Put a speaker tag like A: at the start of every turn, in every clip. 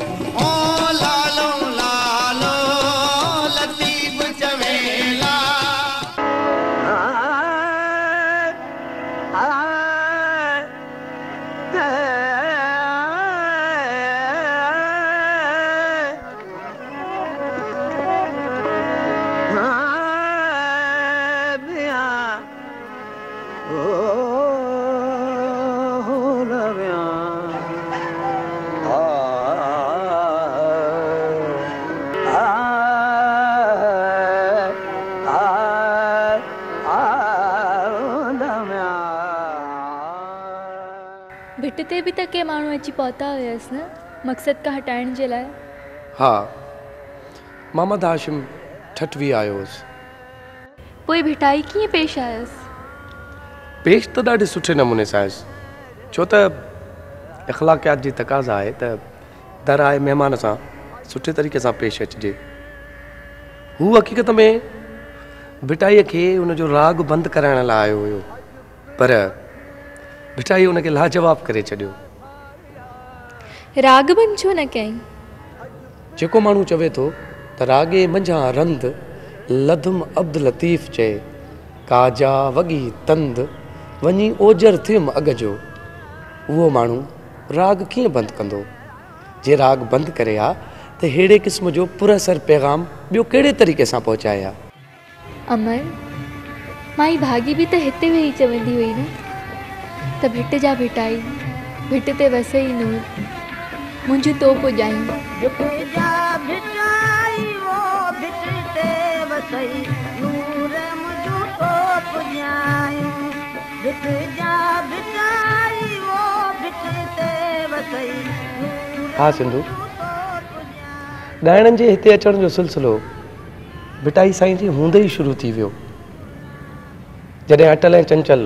A: او لالو لالو لطيف چوي لا.
B: ڀٽ تي به ته ڪي ماڻهو اچي پهتا هيس نه مقصد کان هٽائڻ جي لاء.
C: ها، محمد هاشم ٺٽوي آيو هوس.
B: پوء ڀٽائي ڪيئن پيش آيس؟
C: پيش ته ڏاڍي سٺي نموني سان آيس، ڇو ته اخلاقيات جي تقاضا آهي ته در آئي مهمان سان سٺي طريقي سان پيش اچجي. هو حقيقت ۾ ڀٽائيء کي ان جو راڳ بند ڪرائڻ لاء آيو هيو، پر ڀٽائيء ان کي لاجواب ڪري ڇڏيو.
B: راڳ بند ڇو نه ڪيائين؟
C: جيڪو ماڻهو چوي ٿو ته راڳي منجهان رند، لڌم عبداللطيف چئي، ڪا جا وڳي تند، وڃي اوجر ٿيم اڳ جو. اهو ماڻهو راڳ ڪيئن بند ڪندو؟ جي راڳ بند ڪري ها ته ههڙي قسم جو پر اثر پيغام ٻيو ڪهڙي طريقي سان پهچائي ها؟
B: امر، مائي ڀاڳي به ته هتي ويهي چوندي هئي نه ته ڀٽ جا ڀٽائي، ڀٽ تي وسئي نور، منهنجون تو پڄايون.
D: ڀٽ جا ڀٽائي او ڀٽ تي وسئي نور، منهنجون تو پڄايون. ڀٽ جا ڀٽائي او ڀٽ تي وسئي نور،
C: ها سنڌو،
D: منهنجون تو پڄايون.
C: ڳائڻن جي هتي اچڻ جو سلسلو ڀٽائي سائين جي هوندي ئي شروع ٿي ويو. جڏهن اٽل ۽ چنچل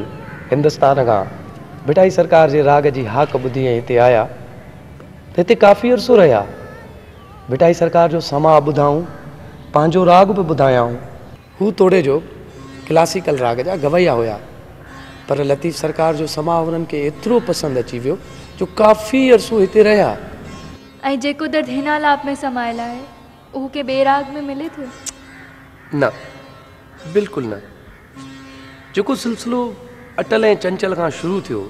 C: هندستان کان ڀٽائي سرڪار جي راڳ جي هاڪ ٻڌي ۽ هتي آيا ته هتي ڪافي عرصو رهيا. ڀٽائي سرڪار جو سماع ٻڌائون، پنهنجو راڳ به ٻڌايائون. هو توڙي جو ڪلاسيڪل راڳ جا گويا هيا، پر لطيف سرڪار جو سماع هنن کي ايترو پسند اچي ويو جو ڪافي عرصو هتي رهيا.
B: ۽ جيڪو درد هن آلاپ ۾ سمايل آهي، اهو ڪنهن ٻئي راڳ ۾ ملي ٿو؟
C: نه، بلڪل نه. جيڪو سلسلو اٽل ۽ چنچل کان شروع ٿيو،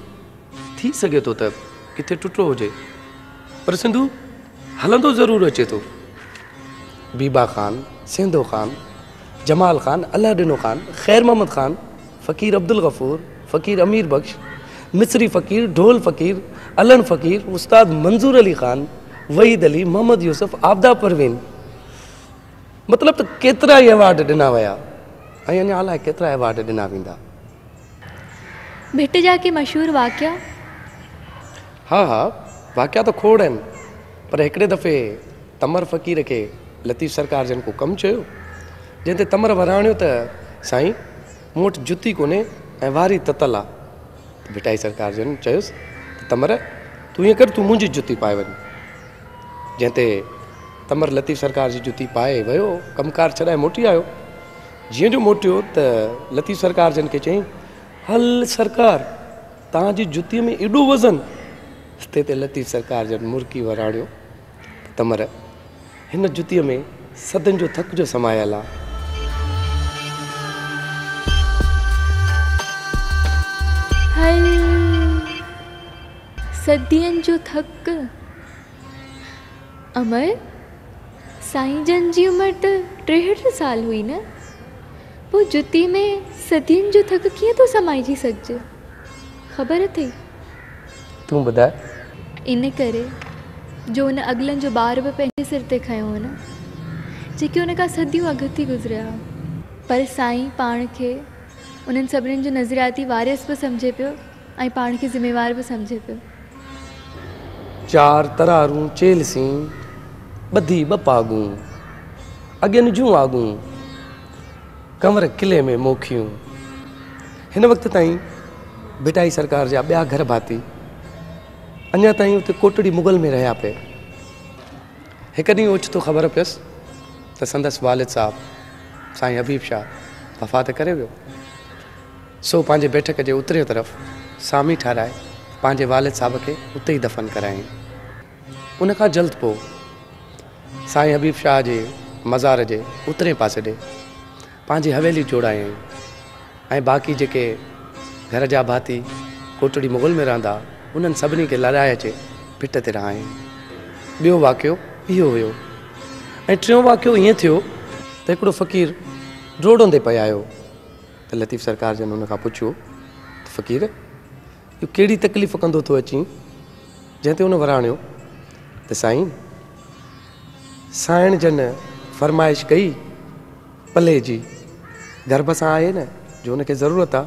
C: ٿي سگهي ٿو ته ڪٿي ٽٽو هجي، پر سنڌو هلندو ضرور اچي ٿو. بيبا خان، سيندو خان، جمال خان، الله ڏنو خان، خير محمد خان، فقير عبدالغفور، فقير امير بخش، مصري فقير، ڍول فقير، علڻ فقير، استاد منظور علي خان، وحيد علي، محمد يوسف، عابده پروين، مطلب ته ڪيترا ئي ايوارڊ ڏنا ويا ۽ اڃا الائي ڪيترا ايوارڊ ڏنا ويندا.
B: ڀٽ جا ڪي مشهور واقعا؟
C: ها ها واقعا ته کوڙ آهن، پر هڪڙي دفعي تمر فقير کي لطيف سرڪار جن ڪو ڪم چيو، جنهن تي تمر وراڻيو ته سائين مون وٽ جتي ڪونهي ۽ واري تتل آ. ته ڀٽائي سرڪار جن چيس ته تمر تون ائين ڪر تون منهنجي جتي پائي وڃ. جنهن تي تمر لطيف سرڪار جي جتي پائي ويو، ڪم ڪار ڇڏائي موٽي آيو. جيئن جو موٽيو ته لطيف سرڪار جن کي چيائين، هل سرڪار توهان جي جتيء ۾ ايڏو وزن؟ تنهن تي لطيف سرڪار جن مرڪي وراڻيو ته تمر هن جتيء ۾ صدين جو ٿڪ جو سمايل آ.
B: هل صدين جو ٿڪ. امر، سائين جن جي عمر ته 63 سال هئي نه؟ پوء جتيء ۾ صدين جو ٿڪ ڪيئن ٿو سمائجي سگهجي؟ خبر اٿئي؟
C: تون ٻڌاء.
B: ان ڪري جو ان اڳلن جو بار به پنهنجي سر تي کنيو هو نه، جيڪي ان کان صديون اڳ ٿي گذريا ها. پر سائين پاڻ کي انهن سڀني جو نظرياتي وارث به سمجهي پيو ۽ پاڻ کي ذميوار به سمجهي پيو.
C: چار ترارون چيلهه سين، ٻڌي ٻه پاڳون، اڳين جون آڳون، ڪنور قلعي ۾ موکيون. هن وقت تائين ڀٽائي سرڪار جا ٻيا گهر ڀاتي اڃا تائين اتي ڪوٽڙي مغل ۾ رهيا پئي. هڪ ڏينهن اوچتو خبر پيس ته سندس والد صاحب سائين حبيب شاهه وفات ڪري ويو. سو پنهنجي بيٺڪ جي اترئين طرف سامي ٺهرائي پنهنجي والد صاحب کي اتي ئي دفن ڪرايائين. ان کان جلد پوء سائين حبيب شاهه جي مزار جي اترئين پاسي ڏي پنهنجي حويلي جوڙايائين ۽ باقي جيڪي گهر جا ڀاتي ڪوٽڙي مغل ۾ رهندا انهن سڀني کي لڏائي اچي ڀٽ تي رهايائين. ٻيو واقعو اهو هيو ۽ ٽيون واقعو ائين ٿيو ته هڪڙو فقير ڊوڙندي پئي آيو ته لطيف سرڪار جن ان کان پڇيو ته فقير اهو ڪهڙي تڪليف ڪندو ٿو اچين؟ جنهن تي ان وراڻيو ته سائين سائڻ جن فرمائش ڪئي پلي جي گرڀ سان آهي نه جو ان کي ضرورت آ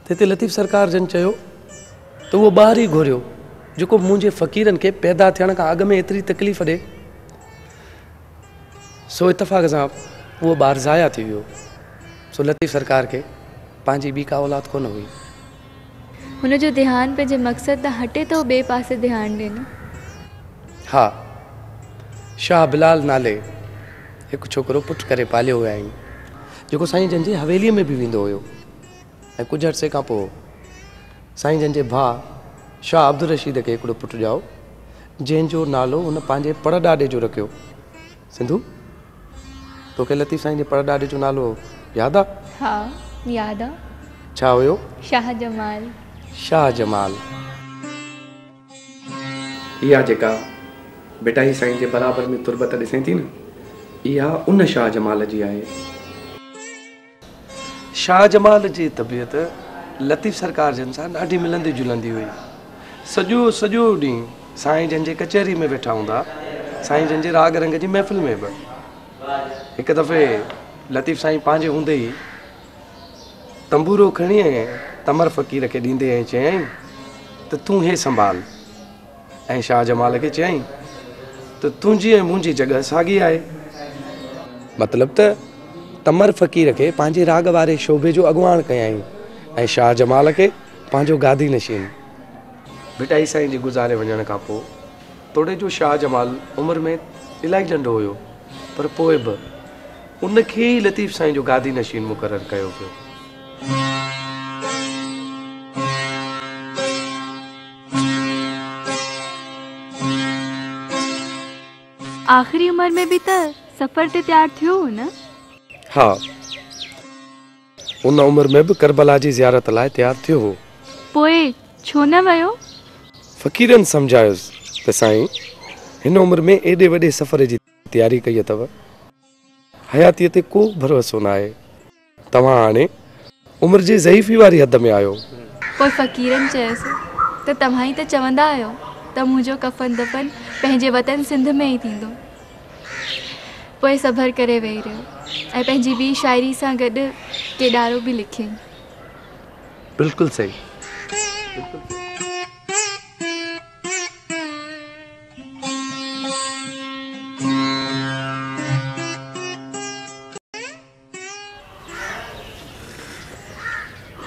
C: ته هتي لطيف سرڪار جن چيو ته اهو ٻار ئي گهوريو جيڪو منهنجي فقيرن کي پيدا ٿيڻ کان اڳ ۾ ايتري تڪليف ڏي. سو اتفاق سان اهو ٻار ضايع ٿي ويو. سو لطيف سرڪار کي پنهنجي ٻي ڪا اولاد ڪونه هئي.
B: هن جو ڌيان پنهنجي مقصد تان هٽي ته هو ٻئي پاسي ڌيان ڏي نه.
C: ها، شاهه بلال نالي هڪ ڇوڪرو پٽ ڪري پاليو هيائين، جيڪو سائين جن جي حويليء ۾ به ويندو هيو ۽ ڪجهه عرصي کان پوء سائين جن جي ڀاء شاهه عبدالرشيد کي هڪڙو پٽ ڄائو، جنهن جو نالو هن پنهنجي پڙ ڏاڏي جو رکيو. سنڌو، توکي لطيف سائين جي پڙ ڏاڏي جو نالو ياد آ؟
B: ها، ياد آ.
C: ڇا هيو؟
B: شاهه جمال.
C: شاهه جمال. اها جيڪا ڀٽائي سائين جي برابر ۾ تربت ڏسين ٿي نه، اها ان شاهه جمال جي آهي. شاهه جمال جي طبيعت لطيف سرڪار جن سان ڏاڍي ملندي جلندي هئي. سڄو سڄو ڏينهن سائين جن جي ڪچهري ۾ ويٺا هوندا، سائين جن جي راڳ رنگ جي محفل ۾ به. هڪ دفعي لطيف سائين پنهنجي هوندي ئي تنبورو کڻي ۽ تمر فقير کي ڏيندي ۽ چيائين ته تون هي سنڀال. ۽ شاهه جمال کي چيائين ته تنهنجي ۽ منهنجي جڳهه ساڳي آهي. مطلب ته تمر فقير کي پنهنجي راڳ واري شعبي جو اڳواڻ ڪيائين ۽ شاهه جمال کي پنهنجو گادي نشين. ڀٽائي سائين جي گذاري وڃڻ کان پوء توڙي جو شاهه جمال عمر ۾ الاهي ننڍو هيو پر پوء به ان کي ئي لطيف سائين جو گادي نشين مقرر ڪيو ويو.
B: آخري عمر ۾ به ته سفر تي تيار ٿيو هو نه؟
C: ها، ان عمر ۾ به ڪربلا جي زيارت لاء تيار ٿيو هو.
B: پوء ڇو نه ويو؟
C: فقيرن سمجهايس ته سائين، هن عمر ۾ ايڏي وڏي سفر جي تياري ڪئي اٿو، حياتيء تي ڪو ڀروسو ناهي. توهان هاڻي عمر جي ضعيفي واري حد ۾ آهيو.
B: پوء فقيرن چيس ته توهان ئي ته چوندا آهيو ته منهنجو ڪفن دفن پنهنجي وطن سنڌ ۾ ئي ٿيندو. پوء صبر ڪري ويهي رهيو ۽ پنهنجي ٻي شاعري سان گڏ ڪيڏارو به لکيائين.
C: بلڪل صحيح.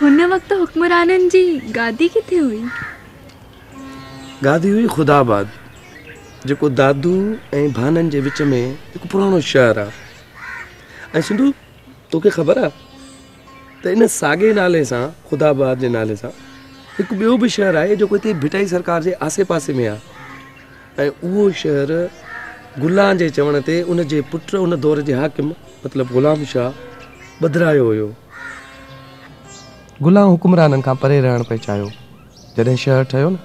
B: هن وقت حڪمرانن جي گادي ڪٿي هئي؟
C: گادي هئي خدا آباد، جيڪو دادو ۽ ڀانن جي وچ ۾ هڪ پراڻو شهر آ. ۽ سنڌو توکي خبر آ ته ان ساڳئي نالي سان خدا آباد جي نالي سان هڪ ٻيو به شهر آهي جيڪو هتي ڀٽائي سرڪار جي آسي پاسي ۾ آ. ۽ اهو شهر گلان جي چوڻ تي ان جي پٽ ان دور جي حاڪم مطلب غلام شاهه ٻڌرايو هيو. گلان حڪمرانن کان پري رهڻ پئي چاهيو. جڏهن شهر ٺهيو نه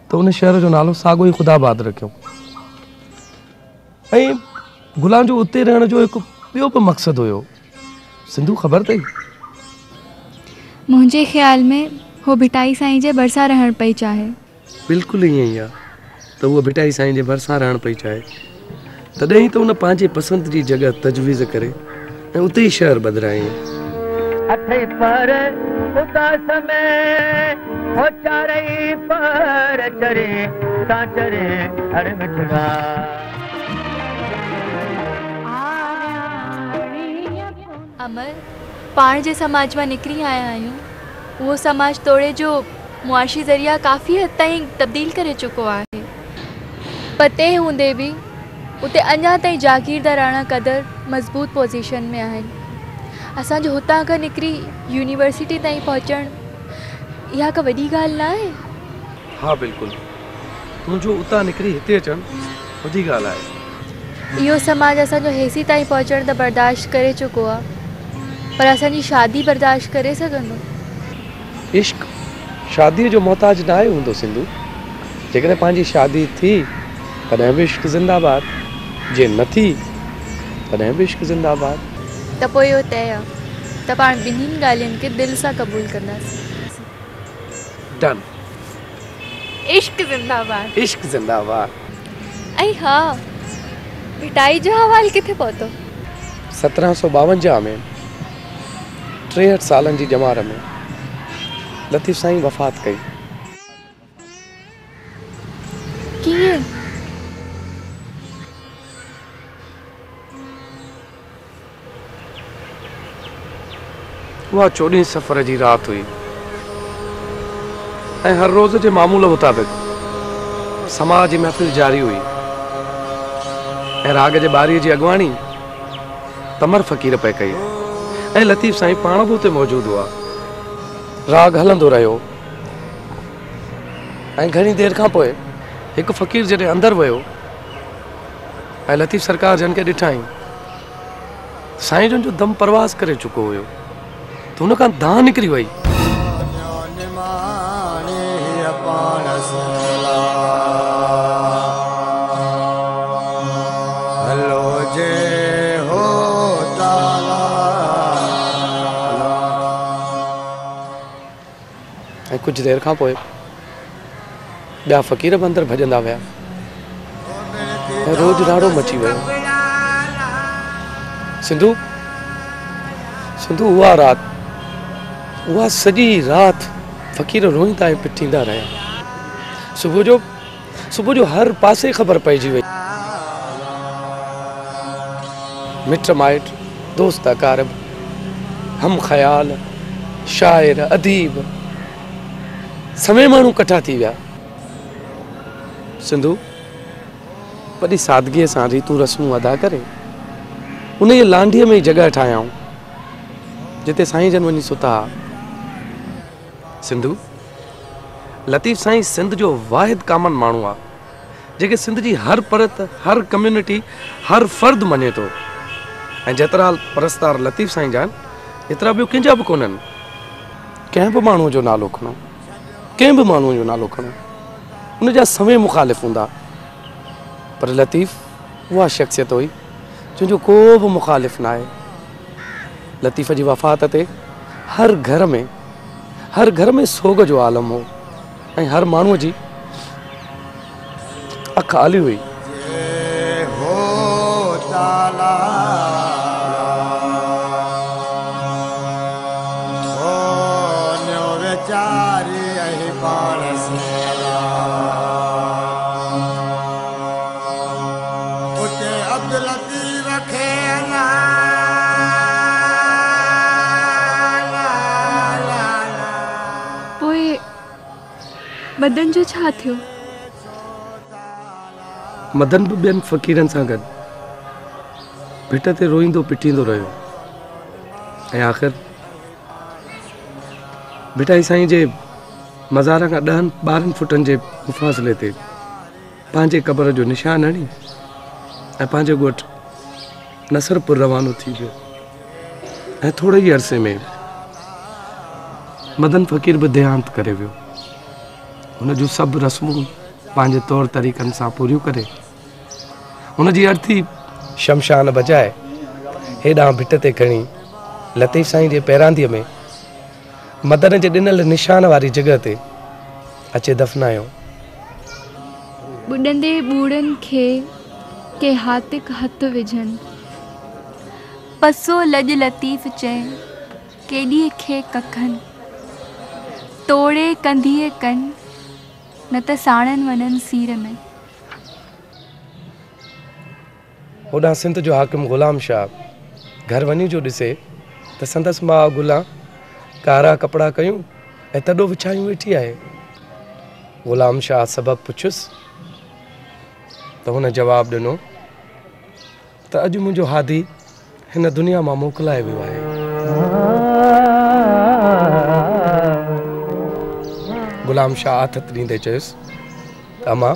C: ته ان شهر جو نالو ساڳو ئي خدا آباد رکيو ۽ گلان جو اتي رهڻ جو هڪ ٻيو به مقصد هيو. سنڌو خبر اٿئي؟
B: منهنجي خيال ۾ هو ڀٽائي سائين جي ڀرسان رهڻ پئي چاهي.
C: بلڪل ائين ئي آ ته هوء ڀٽائي سائين جي ڀرسان رهڻ پئي چاهي. تڏهن ئي ته هن پنهنجي پسند جي جڳهه تجويز ڪري ۽ اتي ئي شهر ٻڌرايائين.
D: اٺئي پهر اداس ۾ هو چارئي پهر چري تان چري هر مٺڙا.
B: امر، پاڻ جنهن سماج مان نڪري آيا آهيون، اهو سماج توڙي جو معاشي ذريعا ڪافي حد تائين تبديل ڪري چڪو آهي پر تنهن هوندي به اتي اڃا تائين جاگيرداراڻا قدر مضبوط پوزيشن ۾ آهن. اسان جو هتان کان نڪري يونيورسٽي تائين پهچڻ اها ڪا وڏي ڳالهه نه آهي.
C: ها بلڪل تنهنجو اتان نڪري هتي اچڻ وڏي ڳالهه آهي.
B: اهو سماج اسان جو هيسي تائين پهچڻ ته برداشت ڪري چڪو آهي، پر اسان جي شادي برداشت ڪري سگهندو؟
C: عشق شاديء جو محتاج ناهي هوندو سنڌو. جيڪڏهن پنهنجي شادي ٿي تڏهن به عشق زنده باد، جي نه ٿي تڏهن به عشق زنده باد.
B: ته پوء اهو طئي آ ته پاڻ ٻنهين ڳالهين کي دل سان قبول ڪنداسين.
C: ڊن.
B: عشق زنده باد.
C: عشق زنده باد.
B: ۽ ها ڀٽائي جو حوال ڪٿي پهتو؟
C: 1752 ۾ 63 سالن جي ڄمار ۾ لطيف سائين وفات ڪئي.
B: ڪيئن؟
C: اها 14 صفر جي رات هئي ۽ هر روز جي معمول مطابق سماع جي محفل جاري هئي ۽ راڳ جي ٻاريء جي اڳواڻي تمر فقير پئي ڪئي ۽ لطيف سائين پاڻ به اتي موجود هئا. راڳ هلندو رهيو ۽ گهڻي دير کان پوء هڪ فقير جڏهن اندر ويو ۽ لطيف سرڪار جن کي ڏٺائين، سائين جن جو دم پرواز ڪري چڪو هيو ته هن کان دانهن نڪري وئي. ۽ ڪجهه دير کان پوء ٻيا فقير به اندر ڀڄندا ويا ۽ روڄ راڙو مچي ويو. سنڌو سنڌو اها رات اها سڄي رات فقير روئيندا ۽ پٽيندا رهيا. صبح جو صبح جو هر پاسي خبر پئجي وئي. مٽ مائٽ، دوست اقارب، هم خيال، شاعر، اديب سوين ماڻهو ڪٺا ٿي ويا. سنڌو وڏي سادگيء سان ريتون رسمون ادا ڪري انهيء لانڍيء ۾ ئي جڳهه ٺاهيائون، جتي سائين جن وڃي ستا ها. سنڌو لطيف سائين سنڌ جو واحد ڪامن ماڻهو آ جيڪي سنڌ جي هر پرت، هر ڪميونٽي، هر فرد مڃي ٿو ۽ جيترا پرستار لطيف سائين جا آهن ايترا ٻيو ڪنهن جا به ڪونهن. ڪنهن به ماڻهو جو نالو کڻو، ڪنهن به ماڻهو جو نالو کڻو ان جا سوين مخالف هوندا پر لطيف اها شخصيت هئي جنهن جو ڪو به مخالف ناهي. لطيف جي وفات تي هر گهر ۾ هر گهر ۾ سوڳ جو عالم هو ۽ هر ماڻهوء جي اک آلي هئي.
B: پوء مدن جو ڇا ٿيو؟
C: مدن به ٻين فقيرن سان گڏ ڀٽ تي روئيندو پٽيندو رهيو ۽ آخر ڀٽائي سائين جي مزار کان ڏهن ٻارهن فٽن جي مفاصلي تي پنهنجي قبر جو نشان هڻي ۽ پنهنجي ڳوٺ نصرپور روانو ٿي ويو ۽ ٿوري ئي عرصي ۾ مدن فقير به ديهانت ڪري ويو. هن جون سڀ رسمون پنهنجي طور طريقن سان پوريون ڪري هن جي ارٿي شمشان بجاء هيڏانهن ڀٽ تي کڻي لطيف سائين جي پيرانديء ۾ مدن جي ڏنل نشان واري جڳهه تي اچي دفنايو.
B: ٻڏندي ٻوڙن کي ڪي هاتڪ هٿ وجهن. پسو لڄ لطيف چئي، ڪيڏيء کي ڪکن. توڙي ڪنڌيء ڪن، نه ته ساڻن وڃن سير ۾.
C: هوڏانهن سنڌ جو حاڪم غلام شاهه گهر وڃي جو ڏسي ته سندس ماء گلان ڪارا ڪپڙا ڪيون ۽ تڏو وڇايون ويٺي آهي. غلام شاهه سبب پڇيس ته هن جواب ڏنو ته اڄ منهنجو هادي هن دنيا مان موڪلائي ويو آهي. غلام شاهه آٿت ڏيندي چيس ته امان!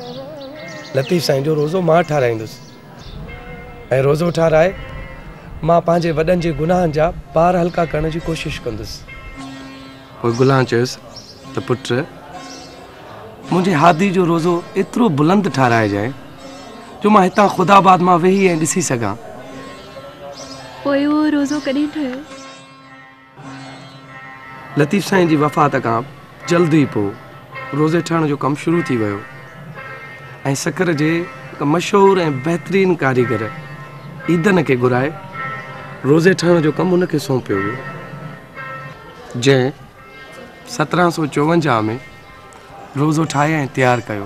C: لطيف سائين جو روزو مان ٺاراهيندس ۽ روزو ٺاراهي مان پنهنجي وڏن جي گناهن جا بار هلڪا ڪرڻ جي ڪوشش ڪندس. پوء گلان چيس ته پٽ! منهنجي هادي جو روزو ايترو بلند ٺاراهجانء جو مان هتان خدا آباد مان ويهي ۽ ڏسي سگهان.
B: پوء اهو روزو ڪڏهن ٺهيو؟
C: لطيف سائين جي وفات کان جلد ئي پوء روزي ٺهڻ جو ڪم شروع ٿي ويو ۽ سکر جي هڪ مشهور ۽ بهترين ڪاريگر عيدن کي گهرائي روزي ٺهڻ جو ڪم ان کي سونپيو ويو، جنهن 1754 ۾ روزو ٺاهي ۽ تيار ڪيو.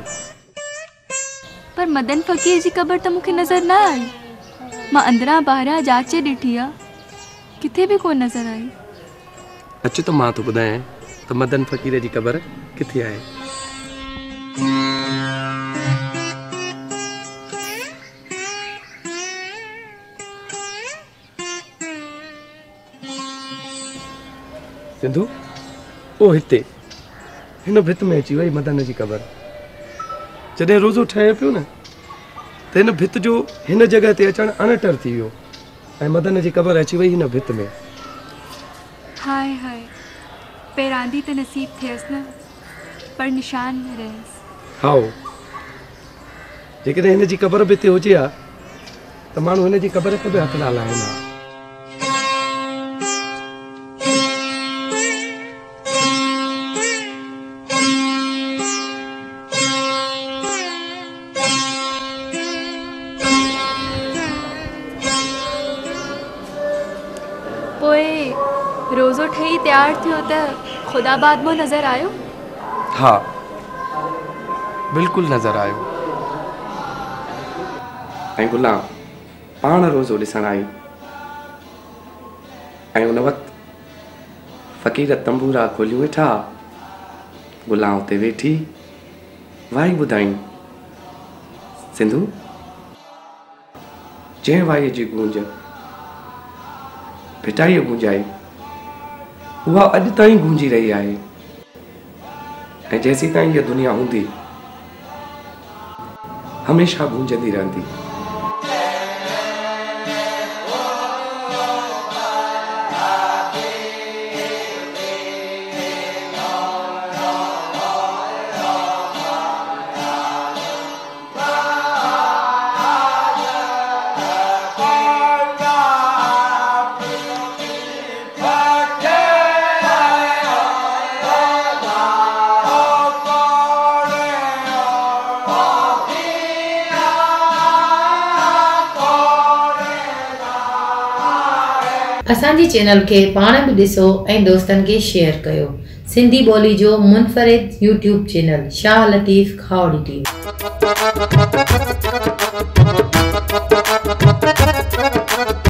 B: پر مدن فقير جي قبر ته مون کي نظر نه آئي. مان اندران ٻاهران جاچي ڏٺي آ، ڪٿي به ڪونه نظر آئي.
C: اچ ته مان ٿو ٻڌايانء ته مدن فقير جي قبر ڪٿي آهي. سنڌو، او هتي، هن ڀت ۾ اچي وئي مدن جي قبر. جڏهن روزو ٺهي پيو نه ته هن ڀت جو هن جڳهه تي اچڻ اڻٽر ٿي ويو ۽ مدن جي قبر اچي وئي هن ڀت ۾.
B: هاء هاء، پيراندي ته نصيب ٿيس نه، پر نشان نه رهيس.
C: هائو، جيڪڏهن هن جي قبر به هتي هجي ها ته ماڻهو هن جي قبر تي به هٿ نه هلائين ها.
B: پوء روزو ٺهي تيار ٿيو ته خدا آباد مان نظر آيو؟
C: ها بلڪل نظر آيو. ۽ گلان پاڻ روزو ڏسڻ آئي ۽ ان وقت فقير تنبورا کوليون ويٺا ها. گلان اتي ويٺي وائي ٻڌائين. سنڌو! جنهن وائيء جي گونج ڀٽائيء گونجائي، اها اڄ تائين گونجي رهي آهي ۽ جيسيتائين هيء دنيا هوندي، هميشه گونجندي رهندي.
E: اسان جي چينل کي پاڻ به ڏسو ۽ دوستن کي شيئر ڪيو. سنڌي ٻولي جو منفرد YouTube channel Shah Latif Khahori T V.